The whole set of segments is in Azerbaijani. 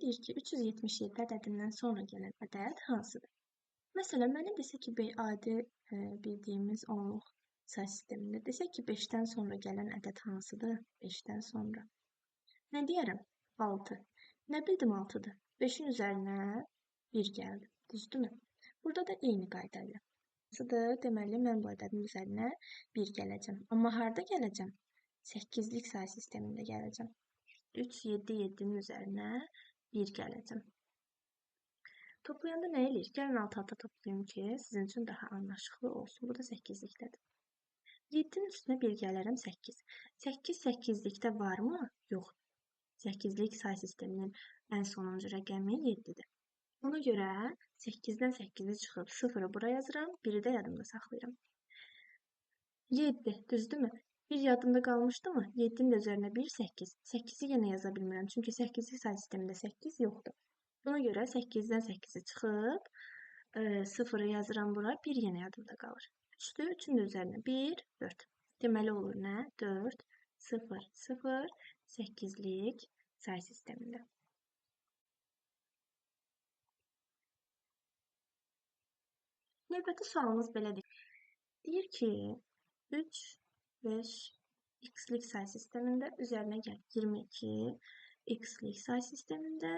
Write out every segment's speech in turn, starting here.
Deyir ki, 377 ədədindən sonra gələn ədəd hansıdır? Məsələn, mənə desə ki, adi bildiyimiz onluq say sistemində desə ki, 5-dən sonra gələn ədəd hansıdır? 5-dən sonra. Nə deyərəm? 6. Nə bildim 6-dır? 5-in üzərinə 1 gəldi. Düzdürmü? Burada da eyni qayda ilə. Hansıdır? Deməli, mən bu ədədin üzərinə 1 gələcəm. Amma harda gələcəm? 8-lik say sistemində gələcəm. 3, 7, 7-nin üzərinə 1 gələcəm. Toplayanda nə eləyir? Gəlin alt-alta toplayım ki, sizin üçün daha anlaşıqlı olsun. Bu da 8-likdədir. 7-nin üstünə 1 gələrəm 8. 8 8-likdə varmı? Yox. 8-lik say sisteminin ən sonuncu rəqəmi 7-dir. Ona görə 8-dən 8-i çıxıb 0-ı bura yazıram, 1-i də yadımda saxlayıram. 7, düzdürmü? 1 yadımda qalmışdı mı? 7-nin də üzərinə 1, 8. 8-i yenə yaza bilmirəm, çünki 8-lik say sistemində 8 yoxdur. Buna görə 8-dən 8-i çıxıb 0-ı yazıram bura, 1 yenə yadımda qalır. 3-dür, 3-ün də üzərinə 1, 4. Deməli olur nə? 4, 0, 0, 8-lik say sistemində. Növbəti sualımız belədir. Deyir ki, 3, 5, x-lik say sistemində üzərinə gəl 22, x-lik say sistemində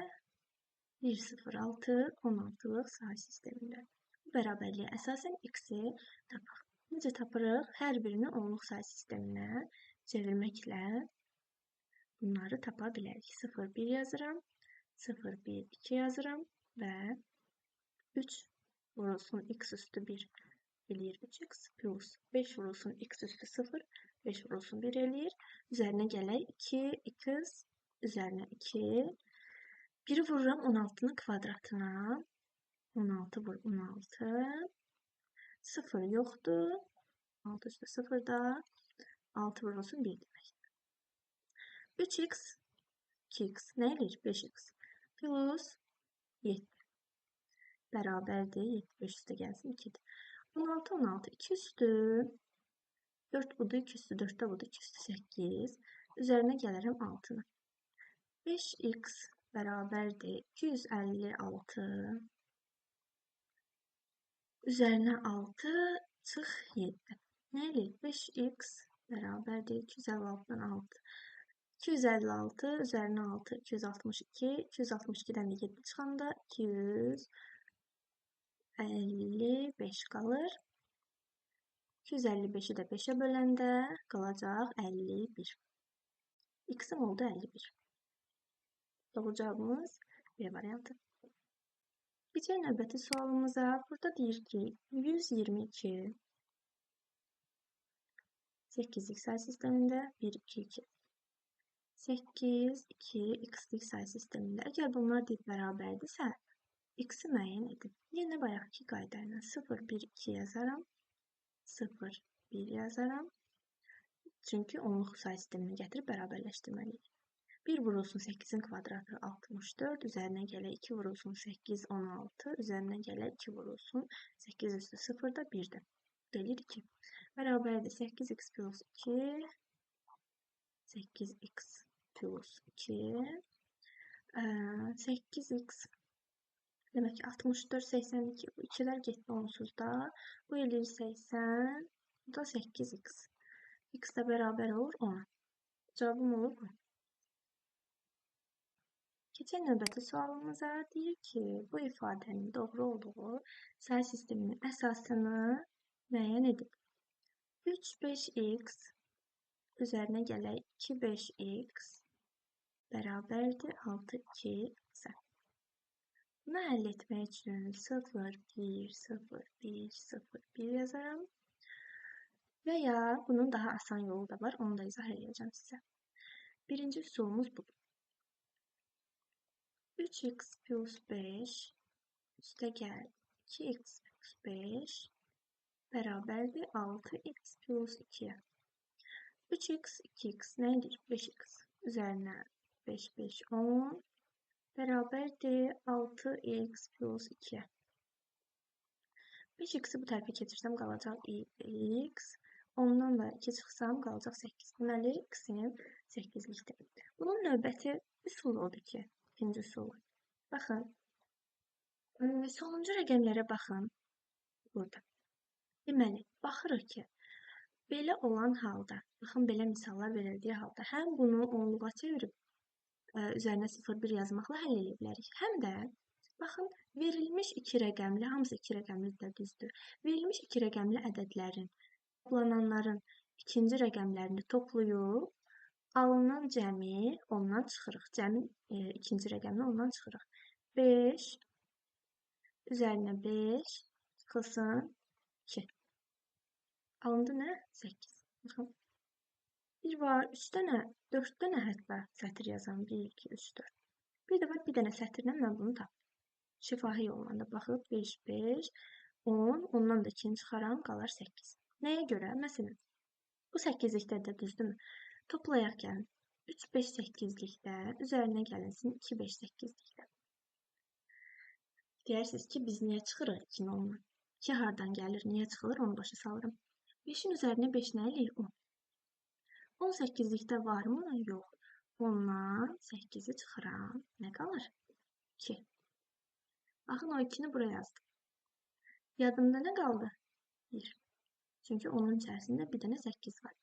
1, 0, 6, 16-lıq say sistemində. Bu bərabərliyə əsasən x-i tapaq. Necə tapırıq? Hər birini onluq say sisteminə çevirməklə bunları tapa bilərik. 0, 1 yazıram, 0, 1, 2 yazıram və 3 vurulsun x üstü 1 eləyir 3x plus 5 vurulsun x üstü 0, 5 vurulsun 1 eləyir. Üzərinə gələk 2, x üzərinə 2. 1-i vururam 16-nın kvadratına. 16 vur 16. 0 yoxdur. 6 üstü 0 da 6 vurulsun 1 deməkdir. 3x, 2x nə eləyir? 5x plus 7. Bərabərdir. 7, 5 üstə gəlsin 2-dir. 16, 16, 2 üstü 4 budur, 2 üstü 4 də budur, 2 üstü 8. Üzərinə gələrəm 6-nı. 5x bərabərdir 256. Üzərinə 6 çıx 7. Nə eləyir? 5x bərabərdir 256-dan 6. 256 üzərinə 6, 262. 262-dən də 7 çıxanda 255 qalır. 255-i də 5-ə böləndə qalacaq 51. X-im oldu 51. Doğru cavabımız B variantı. Keçək növbəti sualımıza. Burada deyir ki, 122 8-lik say sistemində 1, 2, 2. 8, 2, x-lik say sistemində. Əgər bunlar deyib bərabərdirsə, x-i müəyyən edin. Yenə bayaqki qayda ilə 0, 1, 2 yazaram. 0, 1 yazaram. Çünki onluq say sisteminə gətirib bərabərləşdirməliyik. 1 vurulsun 8-in kvadratı 64, üzərinə gələk 2 vurulsun 8, 16, üzərinə gələk 2 vurulsun 8 üstü 0 da 1-dir. Gəlir 2. Bərabərdir 8x plus 2, 8x plus 2, 8x demək ki, 64, 82, bu 2-lər getdi onsuz da. Bu eləyir 80, bu da 8x. X də bərabər olur 10-a. Cavabım olur bu. Keçək növbəti sualımıza. Deyir ki, bu ifadənin doğru olduğu say sisteminin əsasını müəyyən edin. 3, 5x üzərinə gələk 2, 5x bərabərdir 6, 2 x-ə. Bunu həll etmək üçün 0, 1, 0, 1, 0, 1 yazaram. Və ya bunun daha asan yolu da var, onu da izah edəcəm sizə. Birinci üsulumuz budur. 3x plus 5 üstə gəl 2x plus 5 bərabərdir 6x plus 2-yə. 3x, 2x nə edir? 5x üzərinə 5, 5, 10 bərabərdir 6x plus 2-yə. 5x-i bu tərəfə keçirsəm qalacaq x. Ondan da 2 çıxsam qalacaq 8. Deməli, x-in 8-likdir. Bunun növbəti üsulu odur ki, ikinci üsulu. Baxın, sonuncu rəqəmlərə baxın burada. Deməli, baxırıq ki, belə olan halda, baxın, belə misallar verildiyi halda həm bunu onluğa çevirib üzərinə 0,1 yazmaqla həll edə bilərik. Həm də, baxın, verilmiş iki rəqəmli, hamısı iki rəqəmli də düzdür. Verilmiş iki rəqəmli ədədlərin, toplananların ikinci rəqəmlərini toplayıb, alınan cəmi ondan çıxırıq. Cəmin ikinci rəqəmini ondan çıxırıq. 5 üzərinə 5 çıxılsın 2. Alındı nə? 8. Baxın. Bir var, 3 dənə, 4 dənə hətta sətir yazan. 1, 2, 3, 4. Bir də var, bir dənə sətirlə mən bunu tapdım. Şifahi yolla da baxıb 5, 5, 10, ondan da 2-ni çıxaram, qalar 8. Nəyə görə? Məsələn, bu 8-likdə də düzdürmü? Toplayaq gəlin. 3, 5, 8-likdə üzərinə gəlinsin 2, 5, 8-likdə. Deyirsiniz ki, biz niyə çıxırıq 2-ni ondan? 2 hardan gəlir, niyə çıxılır, onu başa salıram. 5-in üzərinə 5 nə eləyir? 10. 18-likdə varmı? Yox. Ondan 8-i çıxıram. Nə qalır? 2. Baxın, o 2-ni buraya yazdım. Yadımda nə qaldı? 1. Çünki onun içərisində bir dənə 8 var.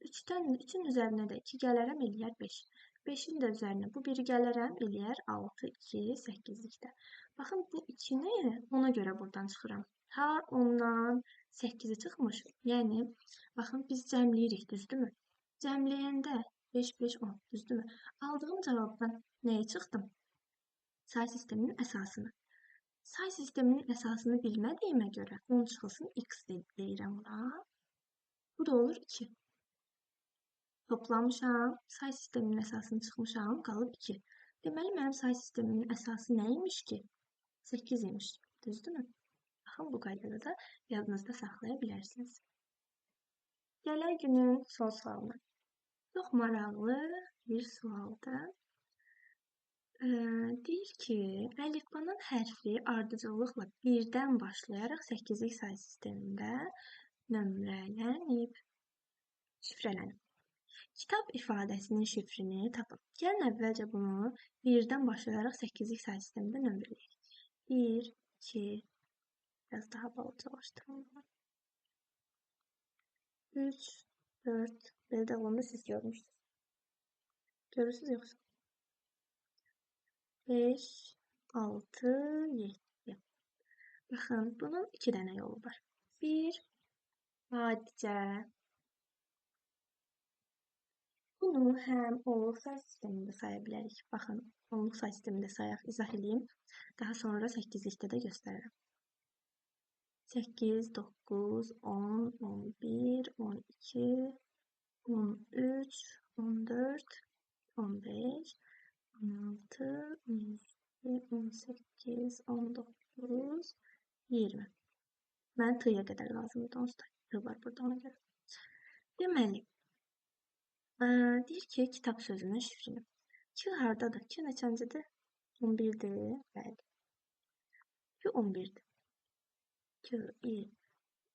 3-ün üzərinə də 2 gələrəm, eləyər 5. 5-in də üzərinə bu 1-i gələrəm, eləyər 6, 2, 8-likdə. Baxın, bu 2-ni ona görə buradan çıxıram. Ha, ondan 8-i çıxmış. Yəni, baxın, biz cəmləyirik, düzdürmü? Cəmləyəndə 5, 5, 10, düzdürmü? Aldığım cavabdan nəyə çıxdım? Say sisteminin əsasını. Say sisteminin əsasını bilmədiyimə görə 10 çıxılsın x deyirəm buna. Bu da olur 2. Toplamışam, say sisteminin əsasını çıxmışam, qalıb 2. Deməli, mənim say sisteminin əsası nə imiş ki? 8 imiş, düzdürmü? Baxın, bu qaydada da yadınızda saxlaya bilərsiniz. Gələk günün son sualına. Çox maraqlı bir sualdır. Deyir ki, əlifbanın hərfi ardıcıllıqla 1-dən başlayaraq 8-lik say sistemində nömrələnib, şifrələnib. Kitab ifadəsinin şifrini tapın. Gəlin əvvəlcə bunu 1-dən başlayaraq 8-lik say sistemində nömrələyək. 1, 2, biraz daha balacalaşdıralım. 3, 4, belə də olanda siz görmüşsünüz. Görürsünüz yoxsa? 5, 6, 7. Baxın, bunun 2 dənə yolu var. 1, adicə. Bunu həm onluq say sistemində saya bilərik. Baxın, onluq say sistemində sayaq, izah edeyim. Daha sonra 8-likdə də göstərirəm. 8, 9, 10, 11, 12, 13, 14, 15, 16, 17, 18, 19, 20. Mən T-yə qədər lazımdır, onsuz da T var burada ona görə. Deməli, deyir ki, kitab sözünün şifrini. K hardadır? K neçəncidir? 11-dir. Bəli. K 11-dir. K, I,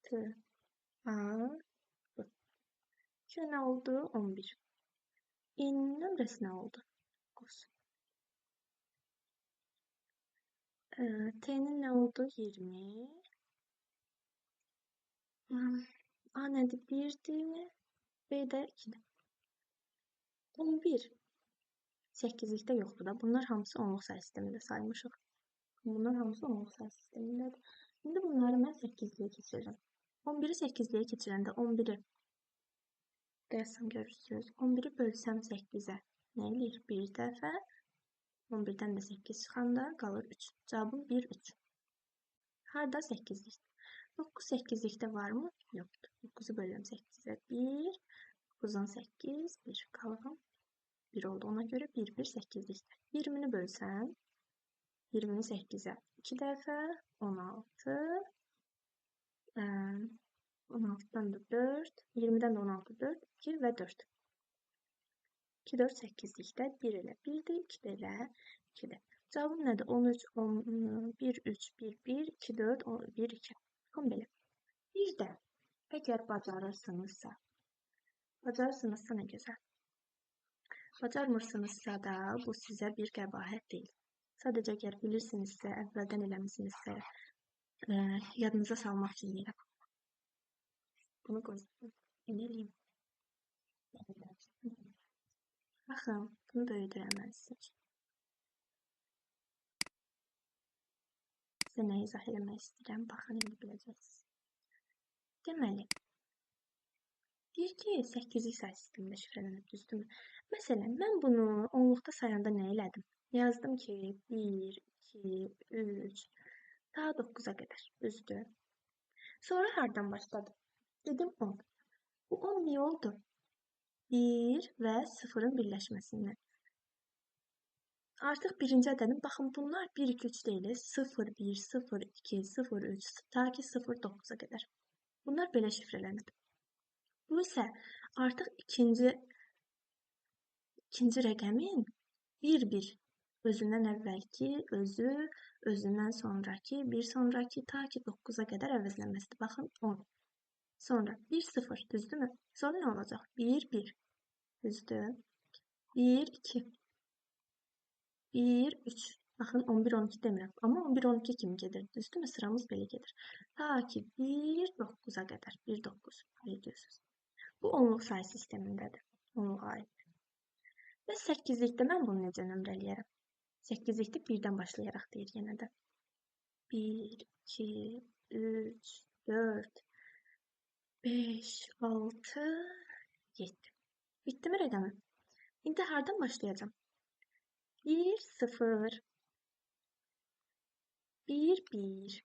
T, A, B. K nə oldu? 11. İ-nin nömrəsi nə oldu? 9. T-nin nə oldu? 20. A nədir? 1-dir. B də 2-dir. 11. 8-likdə yoxdur da. Bunlar hamısı onluq say sistemində saymışıq. Bunlar hamısı onluq say sistemindədir. İndi bunları mən 8-liyə keçirirəm. 11-i 8-liyə keçirəndə 11-i deyəsəm görürsünüz. 11-i bölsəm 8-ə nə eləyir? 1 dəfə. 11-dən də 8 çıxanda qalır 3. Cavabım 1, 3. Harda 8-likdə? 9 8-likdə varmı? Yoxdur. 9-u bölürəm 8-ə 1. 9-dan 8, 1 qalığım 1 oldu. Ona görə 1, 1, 8-likdə. 20-ni bölsəm, 20-ni 8-ə 2 dəfə, 16, 16-dan da 4, 20-dən də 16, 4, 2 və 4. 2, 4, 8-likdə 1 elə 1-dir, 2 də elə 2-dir. Cavabım nədir? 13, 1, 3, 1, 1, 2, 4, 1, 2. Baxın belə. Bir də, əgər bacarırsınızsa, bacarırsınızsa nə gözəl. Bacarmırsınızsa da bu sizə bir qəbahət deyil. Sadəcə əgər bilirsinizsə, əvvəldən eləmisinizsə, yadınıza salmaq üçün deyirəm. Bunu qoyun. Nə eləyim? Baxın, bunu böyüdürəm mən sizin üçün. Sizə nə izah eləmək istəyirəm? Baxın, indi biləcəksiniz. Deməli, deyir ki, 8-lik say sistemində şifrələnib, düzdürmü? Məsələn, mən bunu onluqda sayanda nə elədim? Yazdım ki, 1, 2, 3, ta 9-a qədər, düzdür? Sonra hardan başladım? Dedim 10. Bu 10 niyə oldu? 1 və 0-ın birləşməsindən. Artıq birinci ədədim, baxın, bunlar 1, 2, 3 deyil, 0, 1, 0, 2, 0, 3, ta ki 0, 9-a qədər. Bunlar belə şifrələnib. Bu isə artıq ikinci rəqəmin 1-1 özündən əvvəlki, özü, özündən sonraki, bir sonraki, ta ki 9-a qədər əvəzlənməsidir. Baxın, 10. Sonra 1, 0, düzdürmü? Sonra nə olacaq? 1, 1, düzdür. 1, 2, 1, 3. Baxın, 11, 12 demirəm. Amma 11, 12 kimi gedir, düzdürmü? Sıramız belə gedir. Ta ki 1, 9-a qədər. 1, 9. Belə diyorsunuz. Bu onluq say sistemindədir. Onluğa aid. Və 8-likdə mən bunu necə nömrələyərəm? 8-likdə 1-dən başlayaraq deyir yenə də. 1, 2, 3, 4, 5, 6, 7. Bitdi mi rəqəmi? İndi hardan başlayacağam? 1, 0, 1, 1,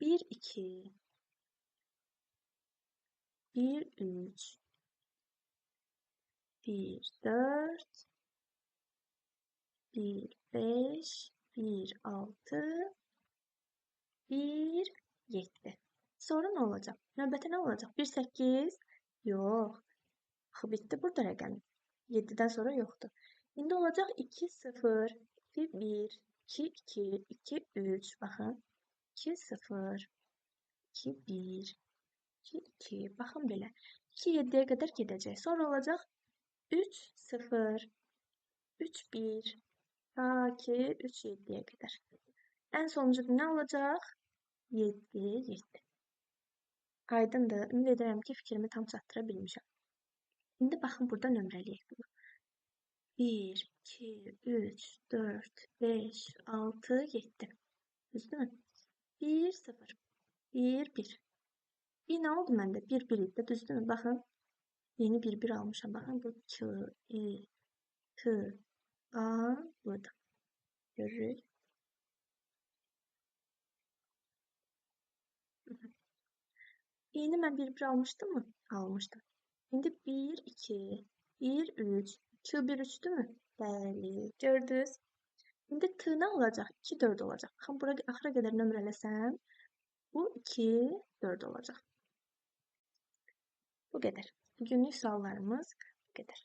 1, 2, 1, 3, 1, 4, 1, 5, 1, 6, 1, 7. Sonra nə olacaq? Növbəti nə olacaq? 1, 8? Yox. Axı, bitdi burada rəqəmi. 7-dən sonra yoxdur. İndi olacaq 2, 0, 2, 1, 2, 2, 2, 3. Baxın. 2, 0, 2, 1, 2, 2. Baxın belə. 2, 7-yə qədər gedəcək. Sonra olacaq 3, 0, 3, 1, ta ki 3, 7-yə qədər. Ən sonuncu nə olacaq? 7, 7. Aydındır. Ümid edirəm ki, fikrimi tam çatdıra bilmişəm. İndi baxın, burada nömrələyək bunu. 1, 2, 3, 4, 5, 6, 7. Düzdürmü? 1, 0, 1, 1. Bir nə oldu məndə? 1, 1 idi, düzdürmü? Baxın, yeni 1, 1 almışam. Baxın, bu Q, I, T, A burada. Görürük. İyini mən 1, 1 almışdım mı? Almışdım. İndi 1, 2, 1, 3, 2, 1, 3-dürmü? Bəli, gördünüz. İndi T nə olacaq? 2, 4 olacaq. Baxın, bura axıra qədər nömrələsəm, bu 2, 4 olacaq. Bu qədər. Bugünlük suallarımız bu qədər.